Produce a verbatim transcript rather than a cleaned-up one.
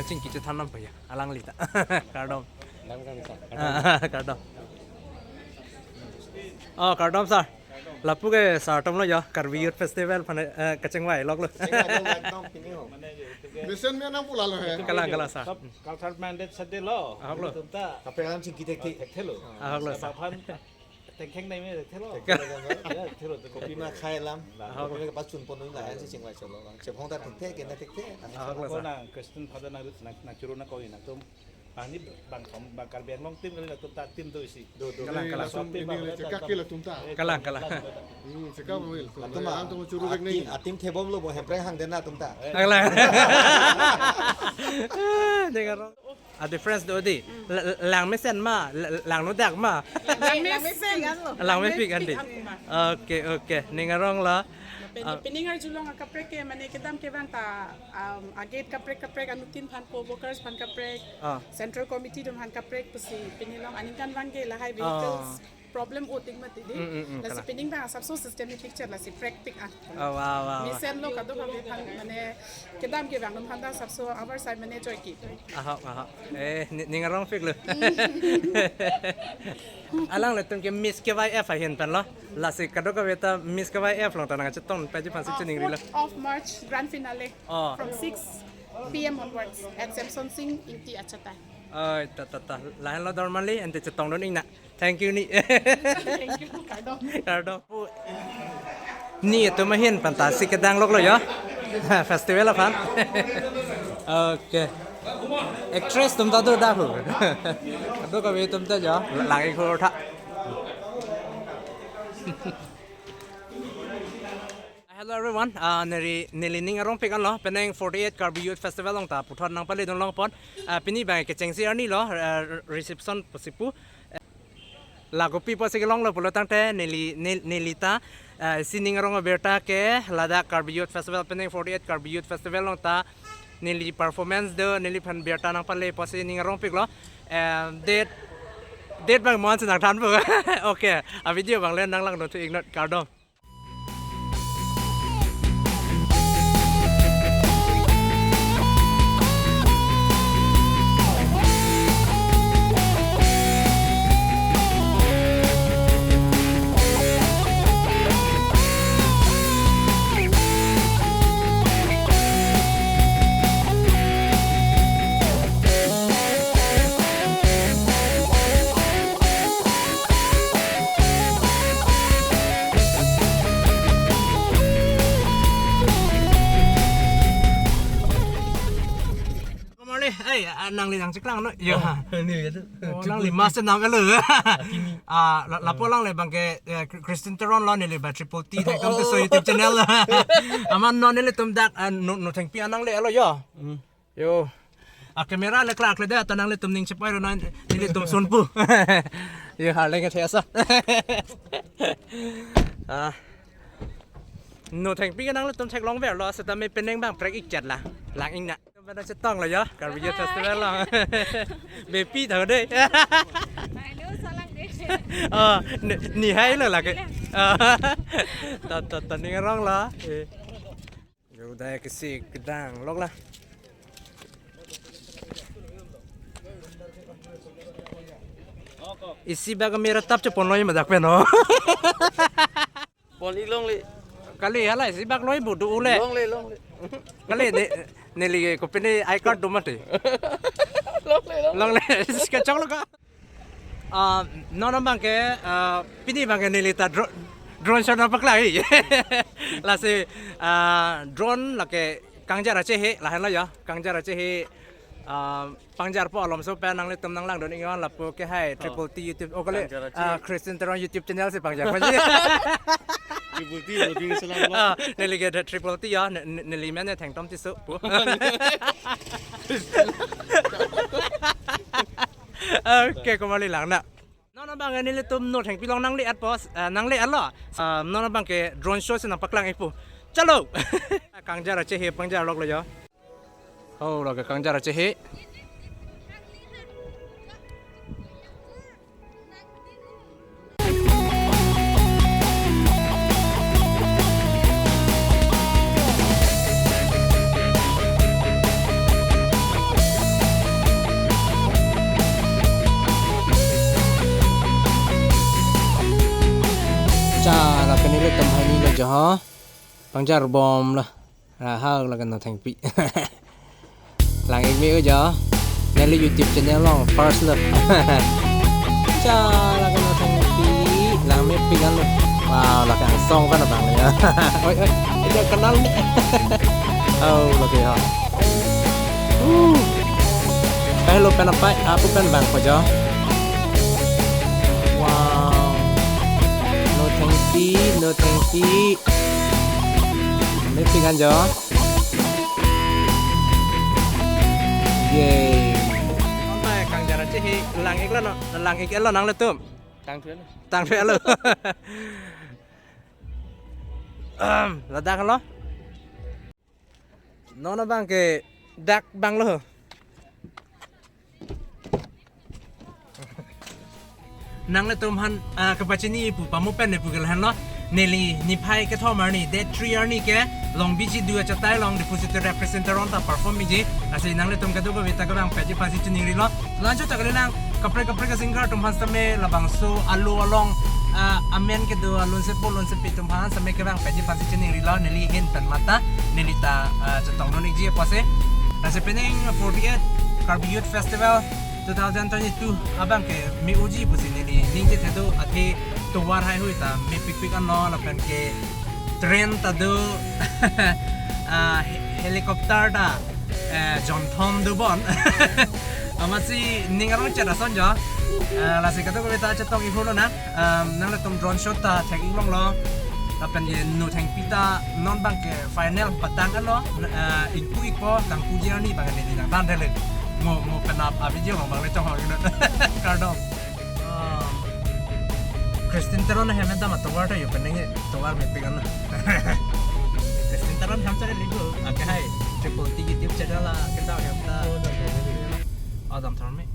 Chingki chethan nang paya, alangli ta. Kardom. Kardom, sir. Ah, kardom. Oh, kardom, sir. Lapu ke sir atum lo ya, Karbi Youth Festival aphan, eh, kachingvai lok lo. Mesen me nang pulalo he. Kalang, kalang, sir. Sab culture minded sade lo. Ahok lo. Tum ta. Kaprek alam chingki thekthe. Thekthelo. Ahok lo, sir. Sab aphan tengkheng nai me thekthelo. Thekthelo. Ya, thekthelo. Kopima khai alam. Ahok lo. Kopima kepachun pon nang la, si chingvai cholo. Chephong ta thekthe, kena thekthe. Ahok lo, sir. Nang Christian father nang, nang, nang churu nang koi nangtum. Ah, ni bang som, bang Karbi Anglong team kali nangtum ta team do isi. Do, do. Kalang, kalang. Langsung ini kali, cekak ke latum ta. Kalang, kalang. Hmm, cekak mo latum ta. Latum ta. Latum churu vek nai. Atim, atim thebom lo bo hempreng hang den latum ta. Kalang. Dengar. Ah, difference do di. La-, la-, lang mesen ma, la-, la-, langno dak ma. Lang mesen. Lang mepik an di. Lang mepik an ma. Okay, okay. Ning arong la. Pen-, ah, pining arjulong akaprek ke mane kedam kevang ta, um, agate kaprek kaprek anuttin aphan, co-workers aphan kaprek, ah, central committee atum aphan kaprek pusi pinilong aningkanvang ke lahai, ah, vehicles problem oting mati di. Mm, mm, mm, lasi kalang. Pining bang asapso system ni picture lasi prek pik ah. Oh, wow, wow, wow. Mesen lo kadokave aphan mane kedam kevang atum aphan ta asapso our side mane joike. Ahok, ahok. Eh, ni-, ning arong pik lo. Alanglitum ke Miss K Y F ahin pen lo. Lasi kadokave ta Miss K Y F along ta nangchetong pajir aphansi, ah, chiningrilo. Fourth of March grand finale. Oh. From six P M onwards at Samson Sing Ingti Achatai. Oi, ta, ta, ta. Lahenlo dormali, ante chetongdun ing nang. Thank you ni. Thank you, kardom. Kardom. Nitum ahin aphan ta si kedang lok lo ya. Festival aphan. Okay. Actress atum ta do dak ho. Kadokave atum ta ya. Lang-ik ho tha. Hello everyone, ah, neli, neli ning arong pik an lo, penang forty-eight Karbi Youth Festival along ta puthot nangpale dun longpon, ah, pini bang kechengsi arni lo, ah, reception pusi pu. La kopi pusi kelong lo pulo tangte neli, nel-, neli ta, ah, si ning arong abirta ke ladak Karbi Youth Festival, penang forty-eight Karbi Youth Festival along ta neli performance do, neliphan birta nangpale pusi ning arong pik lo. Eh, date, date bang monsi nangthan pu. Okay, a video bang le nanglangdun thu-ik non, kardom. Komali, eh, ah, nangli nangcheklang non. Yo. Oh, neli tu. Oh, nangli mas nam elo. Akimi. Ah, la-, lapu, ah, alangli bang ke, eh, Chri-, Christian Teron lo, neli ba Triple T, oh, thekdam, oh, ke so YouTube channel. Amat non nelitum dak, ah, no, no thengpi an nangle elo yo. Hmm. Yo. A camera le klak le de, ta nanglitum ning chepai ro non, nelitum sun pu. Yo, harleng the asa. Ah. No thengpi ke nanglitum theklongverlo, setame penang bang prek-ik chet la. Lang-ik nang. Bana chetong lo ya, Karbi Youth Festival lo. Bepi tau de. Hai, lo salang de. Oh, ni, ni hai lo lagi. Oh. Ta, ta, ta ning arong lo. Eh. Yo, dak ke si kedang lok la. Isi bak mera tap chepon lo ma dak pen no. Pon-ik longle. Kali hala isi bak loi bu do le. Longle, longle. Kali ne, neli kopine I card do mati. Longle, longle. Longle, isi kachok lo ka. Ah, non non bang ke, ah, pini bang ke neli ta dro-, drone shot nangpaklang-ik. Lasi, ah, drone lake Kangjar Achehe, lahenlo ya, Kangjar Achehe, ah, pangjarpo alomso pen nanglitum nanglangdun-ik non lapu ke hai, oh, Triple T YouTube. Oh, kali, Kangjar Achehe. Ah, Christian Teron YouTube channel si pangjar. Triple T, Triple T selang lo. Ah, neli ke Triple T ya, ne-, ne-, neli men ne Thengtom Tisso pu. Okay, komali lang nang. Non non bang nelitum no thengpi along nangle-et pos, eh, nangle-et lo. Ah, non non bang ke drone show si nangpaklang-ik pu. Chalo. Kangjar Achehe pangjar lok lo ya. Oh, lake Kangjar Achehe. Jo ho, pangjar bom lo. Ra ha lake Nothengpi. Lang-ik me-o jo. Neli YouTube channel along first love. Cha lake Nothengpi. Lang mepik an lo. Wow, lake angsong kan abang ya. Oi, oi. Ito kanal ni. Oh, lake ha. Uh. Hello pen apai, apu pen bang ko jo. Wow. Nothengpi, Nothengpi. Mepik an jo. Yay. Kang Jara che hi lang-ik lo no, lang-ik lo nanglitum. Tangthu lo. Tangthu lo. Ahem, ladak lo. Non abang ke dak bang lo. Nanglitum aphan, ah, kapachini pu pamu pen ne pu ke lahenlo. Neli niphai kethom arni, date three arni ke Long Beach Idu achatai along Diphu City Rap Fest Center along ta perform ikji. Lasi nanglitum kadokave ta kevang pet ji aphansi chiningrilo. Lancho ta kali lang kaprek kaprek singer atum aphan sitame labangso alo along, ah, amen kedo alun sepo alun sepi atum aphan sitame kevang pet ji aphansi chiningrilo, neli ahin pen mata neli ta, ah, chetong non ikji apotsi. Lasi pening forty-eight Karbi Youth Festival two thousand twenty-two abang ke me-oji pusi neli ningje thedo, athe tovar haihui ta mepikpik anlo lapen ke train ta do, ah, he-, helicopter ta, eh, jonthom do bon. Amatsi ning arong chet ason jo. Eh, lasi kadokave ta chetong iklo na. Um, nanglitum drone shot ta thek-ik longlo. Lapen ke Nothengpi ta non abang ke final patang anlo. Eh, ingpu-ikpo, kangpuji arni abang ke neli nang dan dele. Mo, mo penap a-video abang le chonghong iknon. Kardom. Ah, Christine Teron ahem ta ma tovar ta yo penang tovar mepik an. Christine Teron ahem chari libu. Ake hai. Triple T YouTube channel la kita ahem ta. Adam Tharmik.